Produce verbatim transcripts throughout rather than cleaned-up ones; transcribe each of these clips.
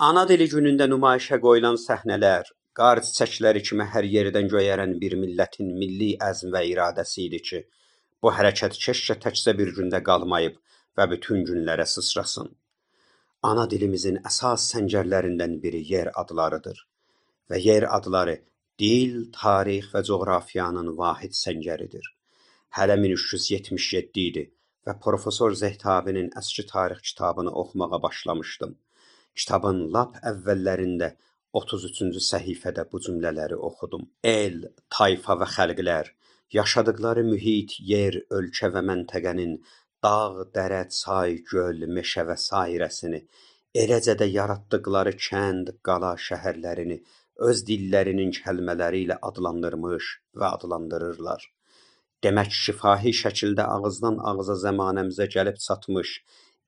آنا دیلی گونونده نمایشه قویولان صحنه‌لر، قار چیچکلری کیمی هر یئردن گؤیرن بیر میللتین میللی عزم و اراده‌سی ایدی کی، بو حرکت کئشکه تکجه بیر گونده قالماییب و بوتون گونلره سیچراسین. آنا دیلیمیزین اساس سنگرلریندن بیری یئر آدلاریدیر. و یئر آدلاری دیل، تاریخ و جغرافیانین واحد سنگریدیر. هله مین اوچ یوز یئتمیش یئددی ایدی و پروفسور زهتابی‌نین اسکی تاریخ کیتابینی اوخوماغا باشلامیشدیم. کیتابین لاپ اوّللرینده اوتوز اوچونجو صفحه‌ده بو جمله‌لری اوخودوم: «ائل، طایفا و خلقلر، یاشادیقلاری محیط، یئر، اؤلکه و منطقه‌نین داغ، دره، چای، گؤل، مئشه و سایره‌سینی، ائله‌جه ده یاراتدیقلاری کند، قالا، شهرلرینی اؤز دیللری‌نین کلمه‌لری ایله آدلاندیرمیش و آدلاندیریرلار. دئمک، شفاهی شکیلده آغیزدان آغیزا زمانه‌میزه گلیب چاتمیش،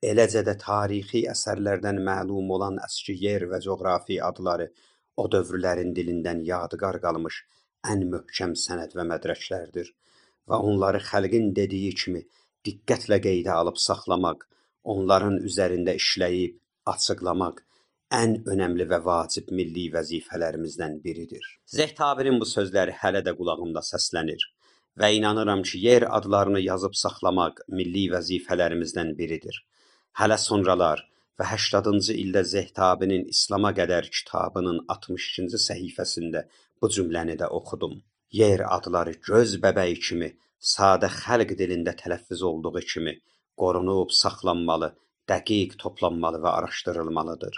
ائله‌جه ده تاریخی اثرلردن معلوم اولان اسکی یئر و جغرافی آدلاری او دؤورلرین دیلیندن یادگار قالمیش ان محکم سند و مدرکلردیر و اونلاری خلقین دئدیگی کیمی دقتله قئیده آلیب ساخلاماق، اونلارین اوزرینده ایشله‌ییب آچیقلاماق ان اؤنملی و واجب میللی وظیفه‌لریمیزدن بیریدیر.» زهتابی‌نین بو سؤزلری هله ده قولاغیمدا سسله‌نیر و اینانیرام کی، یئر آدلارینی یازیب ساخلاماق میللی وظیفه‌لریمیزدن بیریدیر. هله سونرالار و هشتادینجی ایلده زهتابی‌نین «ایسلاما قدر» کیتابی‌نین آلتمیش ایکینجی صفحه‌سینده بو جمله‌نی ده اوخودوم: «یئر آدلاری گؤز ببه‌یی کیمی، ساده خلق دیلینده تلفظ اولدوغو کیمی، قورونوب ساخلانمالی، دقیق توپلانمالی و آراشدیریلمالیدیر.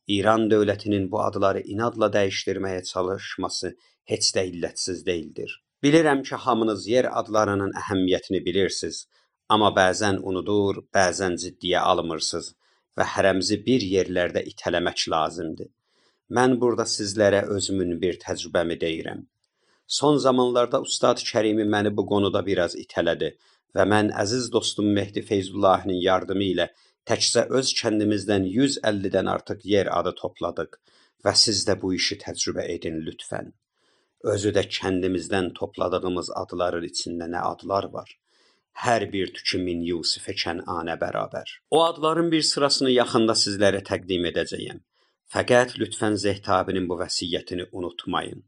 ایران دؤولتی‌نین بو آدلاری عنادلا دییشدیرمه‌یه چالیشماسی هئچ ده علت‌سیز دئییلدیر. بیلیرم کی، هامینیز یئر آدلاری‌نین اهمیتینی بیلیرسیز، آمما بعضا اونودور، بعضا جدی‌یه آلمیرسینیز و هره‌میزی بیر یئرلرده ایته‌له‌مک لازیمدیر. من بورادا سیزلره اؤزومون بیر تجربه‌می دئییرم. سون زامانلاردا اوستاد کریمی منی بو قونودا بیر آز ایته‌له‌دی و من عزیز دوستوم مهدی فیض‌اللهی‌نین یاردیمی ایله تکجه اؤز کندیمیزدن یوز اللی‌دن آرتیق یئر آدی توپلادیق و سیز ده بو ایشی تجربه ائدین لطفا. اؤزو ده کندیمیزدن توپلادیغیمیز آدلارین ایچینده نه آدلار وار؟ هر بیر توکو مین یوسف کنعانه برابر. او آدلارین بیر سیراسینی یاخیندا سیزلره تقدیم ائده‌جه‌یم. فقط لطفا زهتابی‌نین بو وصیتینی اونوتمایین.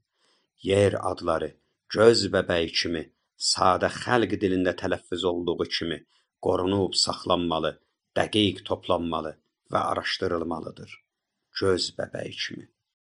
یئر آدلاری گؤز ببه‌یی کیمی، ساده خلق دیلینده تلفظ اولدوغو کیمی، قورونوب ساخلانمالی، دقیق توپلانمالی و آراشدیریلمالیدیر. گؤز ببه‌یی کیمی.»